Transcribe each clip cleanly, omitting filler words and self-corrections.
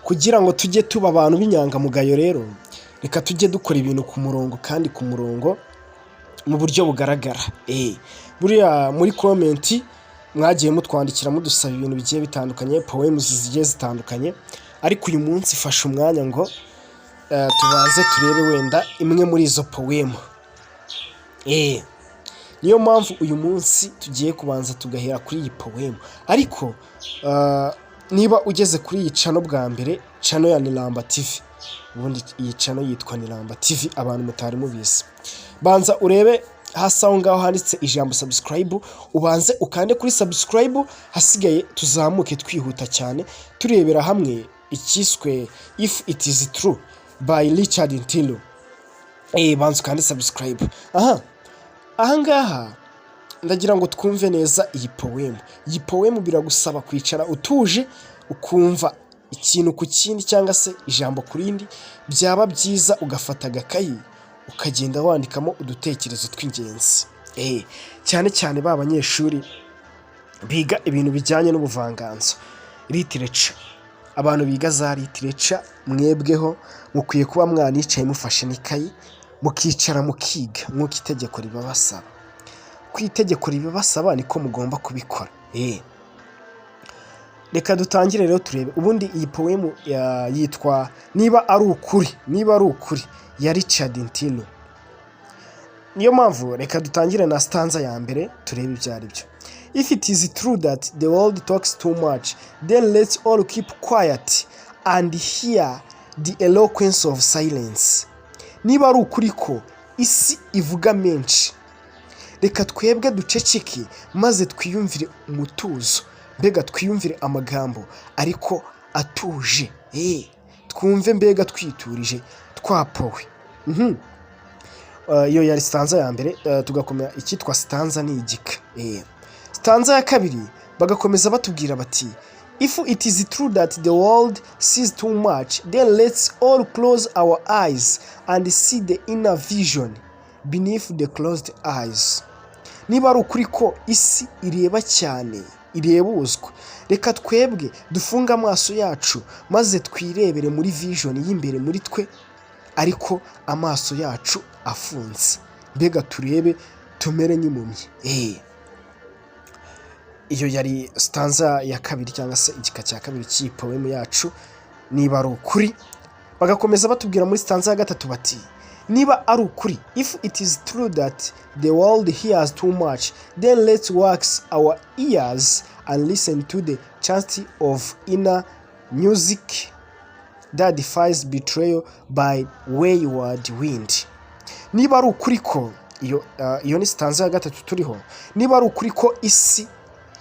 Kugira ngo tujye tuba abantu b'inyangamugayo rero, reka tujye dukora ibintu ku murongo kandi ku murongo mu buryo bugaragara. Buriya muri comment mwagiye mutwandikira mudusaba ibintu bigiye bitandukanye, poems zigiye zitandukanye, ariko uyu munsi fashe umwanya ngo tubanze turebe wenda imwe muri izo poem. Niyo mpamvu uyu munsi tugiye kubanza tugahera kuri iyi poem. Ariko niba ugeze kuri iyi channel bwa mbere, channel ya Niramba TV, ubundi iyi channel yitwa Niramba TV, abantu mutari mubizi, banza urebe hasi aho ngaho handitse ijambo subscribe, ubanze ukande kuri subscribe, hasigaye tuzamuke twihuta cyane turebera hamwe icyiswe "If It Is True" by Richard Ntiru. Banza ukande subscribe. Aha ahangaha ndagira ngo twumve neza iyi poem. Iyi poem biragusaba kwicara utuje, ukumva ikintu ku kindi cyangwa se ijambo ku rindi. Byaba byiza ugafata agakayi ukagenda wandikamo udutekerezo tw'ingenzi. Cyane cyane ba banyeshuri biga ibintu bijyanye n'ubuvanganzo, literature, abantu biga za literature, mwebweho mukwiye kuba mwanicaye mufashe n'ikayi, mukicara mukiga nk'uko itegeko ribabasaba. Uko itegeko ribibasaba niko mugomba kubikora. Reka dutangire rero turebe. Ubundi iyi poem yitwa "Niba Ari Ukuri", "Niba Ari Ukuri" ya Richard Ntiru. Niyo mpamvu reka dutangire na stanza ya mbere turebe ibyo ari byo. "If it is true that the world talks too much, then let's all keep quiet and hear the eloquence of silence." Niba ari ukuri ko isi ivuga menshi, reka twebwe duceceke maze twiyumvire umutuzo, mbega twiyumvire amagambo ariko atuje, twumve mbega twiturije twapowe. Iyo yari stanza ya mbere. Tugakomera icyitwa stanza ni igika. Stanza ya kabiri bagakomeza batubwira bati: "If it is true that the world sees too much, then let's all close our eyes and see the inner vision beneath the closed eyes." Niba ari ukuri ko isi ireba cyane, irebuzwa, reka twebwe dufunge amaso yacu maze twirebere muri vision y'imbere muri twe, ariko amaso yacu afunze, mbega turebe tumere nk'impumyi. Iyo yari stanza ya kabiri cyangwa se igika cya kabiri cy'iyi poem yacu, "Niba Ari Ukuri". Bagakomeza batubwira muri stanza ya gatatu bati: "Niba ari ukuri, if it is true that the world hears too much, then let's wax our ears and listen to the chant of inner music that defies betrayal by wayward wind." Niba ari ukuri ko iyo ni stanza ya gatatu turiho. Niba ari ukuri ko isi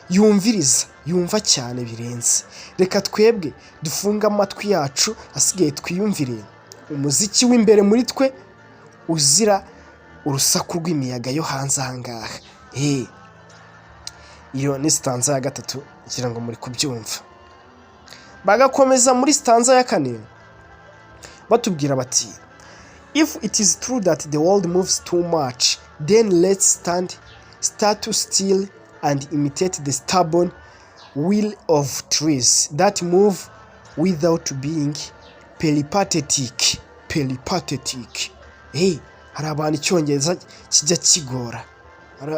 yumviriza, yumva cyane birenze, reka twebwe dufunge amatwi yacu, asigaye twiyumvire umuziki w'imbere muri twe uzira urusaku rw'imiyaga yo hanze aha ngaha. Iyo ni stanza ya gatatu, ngira ngo muri kubyumva. Bagakomeza muri stanza ya kane batubwira bati: "If it is true that the world moves too much, then let's stand still and imitate the stubborn will of trees that move without being peripatetic." Peripatetic. Hey, hari abantu Icyongereza kijya kigora,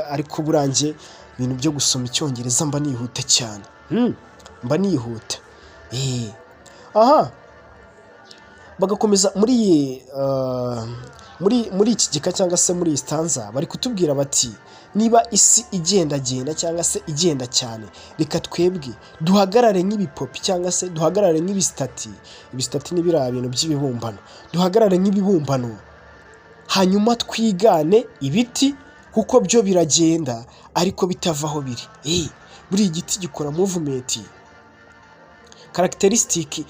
ariko burangiye ibintu byo gusoma Icyongereza mba nihuta cyane. Mba nihuta. Aha bagakomeza muri iyi muri iki gika cyangwa se muri iyi stanza, bari kutubwira bati: niba isi igendagenda cyangwa se igenda cyane, reka twebwe duhagarare nk'ibipopi cyangwa se duhagarare nk'ibistatue. Ibistatue ni biriya bintu by'ibibumbano. Duhagarare nk'ibibumbano, hanyuma twigane ibiti, kuko byo biragenda ariko bitava aho biri. Buriya igiti gikora movement characteristic.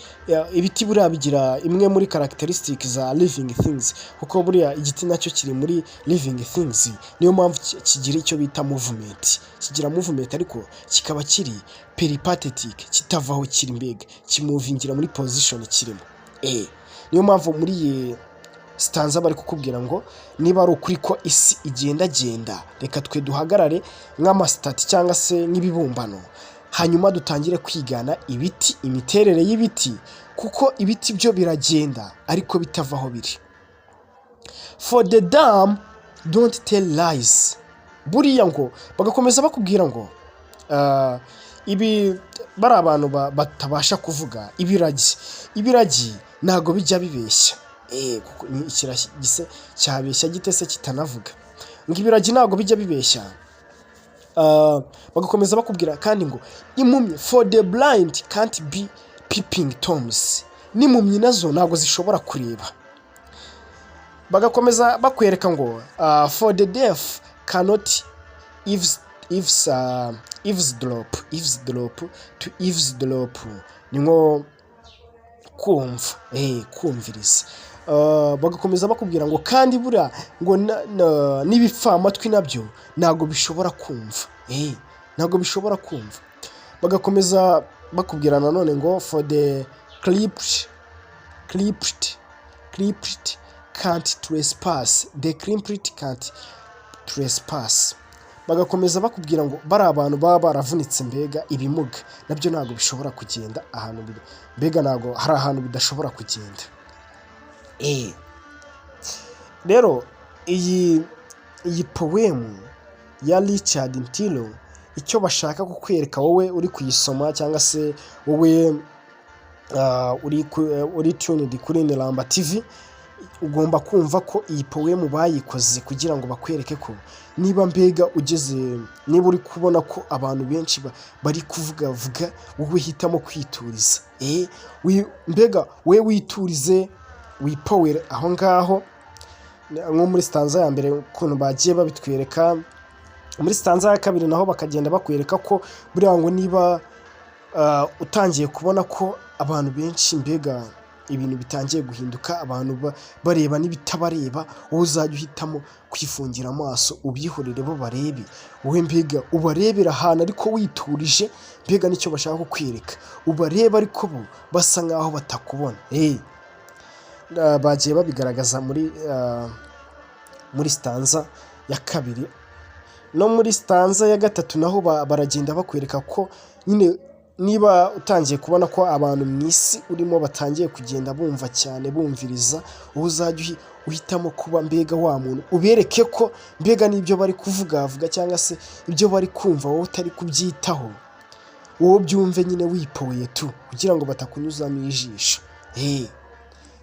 Ibiti buriya bigira imwe muri characteristic za living things, kuko buriya igiti nacyo kiri muri living things. Niyo mpamvu kigira icyo bita movement. Kigira movement ariko kikaba kiri peripatetic, kitava aho kiri, mbega kimovingira muri position kirimo. Niyo mpamvu muri iyi stanza bari kukubwira ngo niba ari ukuri ko isi igendagenda, reka twe duhagarare nk'amastatue cyangwa se nk'ibibumbano, hanyuma twigane ibiti. Hanyuma dutangire kwigana ibiti, imiterere y'ibiti, kuko ibiti byo biragenda ariko bitava aho biri. For the dumb don't tell lies. Buriya ngo bagakomeza bakubwira ngo ibi bari abantu batabasha kuvuga, ibiragi ntabwo bijya bibeshya. Kuko ni ikiragi se cyabeshya gite se kitanavuga? Ngo ibiragi ntabwo bijya bibeshya. Bagakomeza bakubwira kandi ngo impumyi, for the blind can't be peeping toms, n'impumyi nazo ntabwo zishobora kureba. Bagakomeza bakwereka ngo for the deaf cannot eavesdrop. Eavesdrop, to eavesdrop ni nko kumva, kumviriza. Bagakomeza bakubwira ngo kandi buriya ngo n'ibipfamatwi nabyo ntabwo bishobora kumva, ntabwo bishobora kumva. Bagakomeza bakubwira nanone ngo for the crippled can't trespass, the crippled can't trespass. Bagakomeza bakubwira ngo bari abantu baba baravunitse, mbega ibimuga, nabyo ntabwo bishobora kugenda ahantu mbega ntabwo hari ahantu bidashobora kugenda. Rero iyi poem ya Richard Ntiro, icyo bashaka kukwereka wowe uri kuyisoma cyangwa se wowe uri tuned kuri Niramba TV, ugomba kumva ko iyi poem bayikoze kugira ngo bakwereke ko niba mbega ugeze, niba uri kubona ko abantu benshi bari kuvugavuga, wowe hitamo kwituriza. Mbega we witurize, wipowere aho ngaho. Nko muri stanza ya mbere ukuntu bagiye babitwereka, muri stanza ya kabiri naho bakagenda bakwereka ko buriya ngo niba utangiye kubona ko abantu benshi, mbega ibintu bitangiye guhinduka, abantu bareba n'ibitabareba, wowe uzajya uhitamo kwifungira amaso, ubihorere bo barebe, wowe mbega ubarebera ahantu ariko witurije. Mbega nicyo bashaka kukwereka, ubarebe ariko bo basa nkaho batakubona. Bagiye babigaragaza muri stanza ya kabiri. No muri stanza ya gatatu naho baragenda bakwereka ko nyine niba utangiye kubona ko abantu mu isi urimo batangiye kugenda bumva cyane, bumviriza, wowe uzajya uhitamo kuba mbega wa muntu ubereke ko mbega n'ibyo bari kuvugavuga cyangwa se ibyo bari kumva wowe utari kubyitaho, wowe byumve nyine wipoye tu, kugira ngo batakunyuzamo ijisho.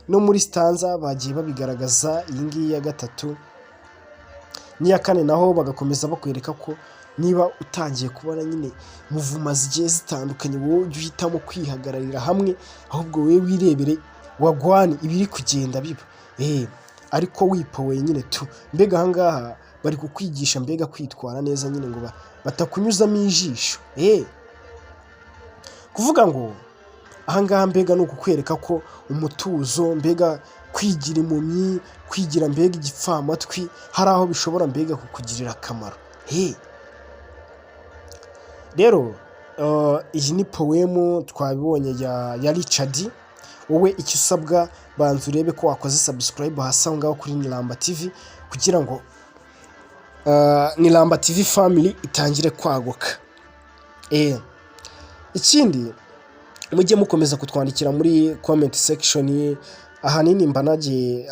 No muri stanza bagiye babigaragaza, iyi ngiyi ya gatatu n'iya kane naho bagakomeza bakwereka ko niba utangiye kubona nyine mouvement zigiye zitandukanye, wowe ujye uhitamo kwihagararira hamwe, ahubwo wowe wirebere wagwan ibiri kugenda biba, ariko wipowe nyine tu. Mbega ahangaha bari kukwigisha mbega kwitwara neza nyine ngo batakunyuzamo ijisho. Kuvuga ngo ahangaha mbega ni ukukwereka ko umutuzo, mbega kwigira impumyi, kwigira mbega igipfamatwi, hari aho bishobora mbega kukugirira akamaro. Rero iyi ni poem twabibonye ya Richard. Wowe icyo usabwa, banza urebe ko wakoze subscribe hasi aho ngaho kuri Niramba TV, kugira ngo Niramba TV family itangire kwaguka. Ikindi, mujye mukomeza kutwandikira muri comment section. Ahanini mba nagiye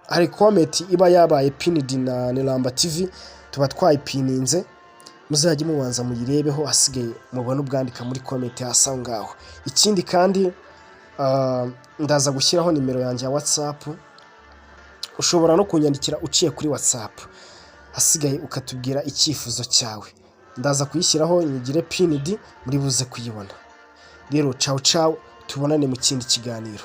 hari comment iba yabaye pinned na Niramba TV, tuba twayipininze, muzajye mubanza muyirebeho, hasigaye mubone ubwandika muri comment hasi aho ngaho. Ikindi kandi, ndaza gushyiraho nimero yanjye ya WhatsApp, ushobora no kunyandikira uciye kuri WhatsApp, hasigaye ukatubwira icyifuzo cyawe. Ndaza kuyishyiraho nyigire pinned, muri buze kuyibona. Rero cawu cawu, tubonane mu kindi kiganiro.